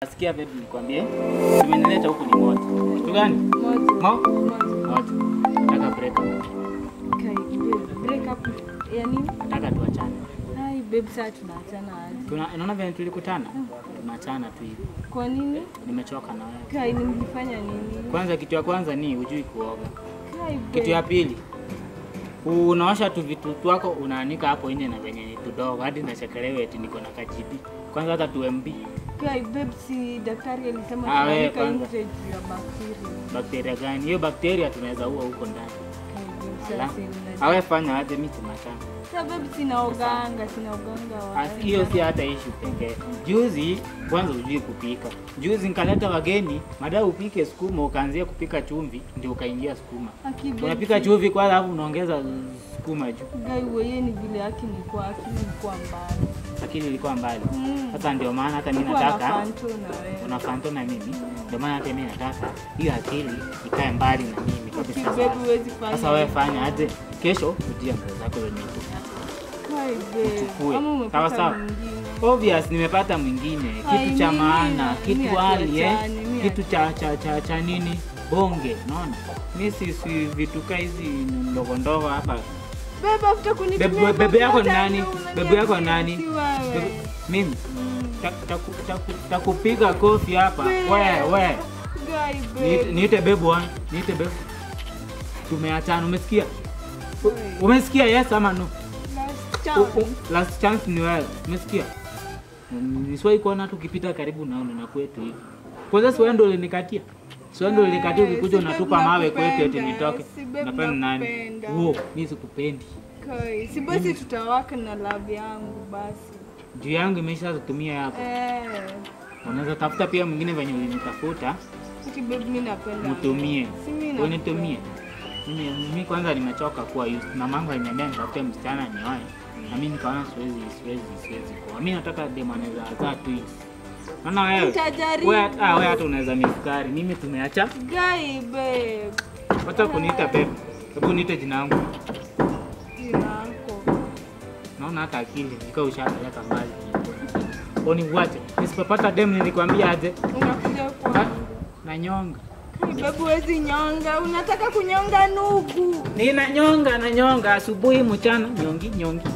Nasikia babe, nikwambie. Tumenileta huku ni moto. Kitu gani? Moto. Mo? Moto. Moto. Nataka break up. Kai, babe, break up ya nini? Nataka tuachane. Ai babe, sasa tunaachana aje? Unaona vile tulikutana? Tunaachana tu hivi. Kwa nini? Nimechoka na wewe. Kai, nimefanya nini? Kwanza, kitu ya kwanza ni hujui kuoga. Kai, babe. Kitu ya pili, unaosha tu vitu twako unaanika hapo nje na venye ni tudogo hadi nachekelewa eti niko na kajibi. Kwanza hata tu MB. Kai babe, si daktari alisema Ah, wewe tunaandika kwanza. nje juu ya bakteria. Bakteria gani? Hiyo bakteria tunaweza ua huko ndani. Kai babe, Ala. sasa si Awe fanya aje, mimi tunaachana. Sasa babe, sinaoganga wa. Hiyo si hata issue pekee. Juzi kwanza hujui kupika. Juzi nikaleta wageni, madai upike sukuma ukaanzia kupika chumvi ndio ukaingia sukuma. Aki babe. Unapika chumvi kwanza alafu unaongeza sukuma juu. Kai wewe ni vile akili ilikuwa mbali. Akili ilikuwa mbali. Mm. Sasa ndio maana hata mimi Nilikuwa na nataka fanto na wewe. unafanto na mimi. Ndio maana hata mimi nataka hiyo akili ikae mbali na mimi Aki kabisa. babe, huwezi fanya. Sasa wewe fanya aje? Kesho ujia nguo zako zenye uko. Kai babe. Uchukue. Ama Sawa umepata sawa. mwingine. Obvious nimepata mwingine, Ai, kitu cha mimi maana, mimi kitu hali hatuachani, mimi kitu cha nini bonge, unaona? Mimi si vitu ka hizi ndogo ndogo hapa. Bebe, after kunitumia Bebe, bebe yako ni hivyo nani? unaniambia Bebe yako ni nani? si wewe. Mimi takupiga kofi hapa. Babe. We. Guy, babe. Niite bebu wana, niite bebu. Tumeachana, umesikia? Umesikia yes ama no? Last chance. Last chance ni wewe. Umesikia? Nisiwahi kuona hata ukipita karibu naona na kwetu hivi. Kwanza si wewe ndio ulinikatia. Si wewe ndio ulinikatia Eh, ukikuja si babe unatupa mawe kwetu eti nakupenda, nitoke. si babe Napenda nani? nakupenda. Huo, mimi sikupendi. Kai, si basi tutawaka na love yangu basi. Juu yangu imesha kutumia hapo. Eh. Unaweza tafuta pia mwingine venye ulinitafuta, Ati babe, mimi napenda. mtumie. Si mimi nakupenda. Unitumie. Mimi kwanza nimechoka kuwa used. Mamangu aliniambia nitafute msichana nioe. Na mimi nikaona siwezi kuoa. Mimi nataka demu anaweza zaa twins. Naona wewe. Nitajaribu. Wewe wewe hata unaweza misukari. Mimi tumeacha. Guy, babe. Wacha kuniita babe. Hebu niite jina langu. Jina lako. Naona hata akili iko ushapeleka mbali. Oni uache. Nisipopata demu nilikwambia aje. Unakuja kwangu. Na nyonga. Kai, babe, huwezi nyonga. Unataka kunyonga nugu. Nina nyonga na nyonga asubuhi mchana nyongi nyongi.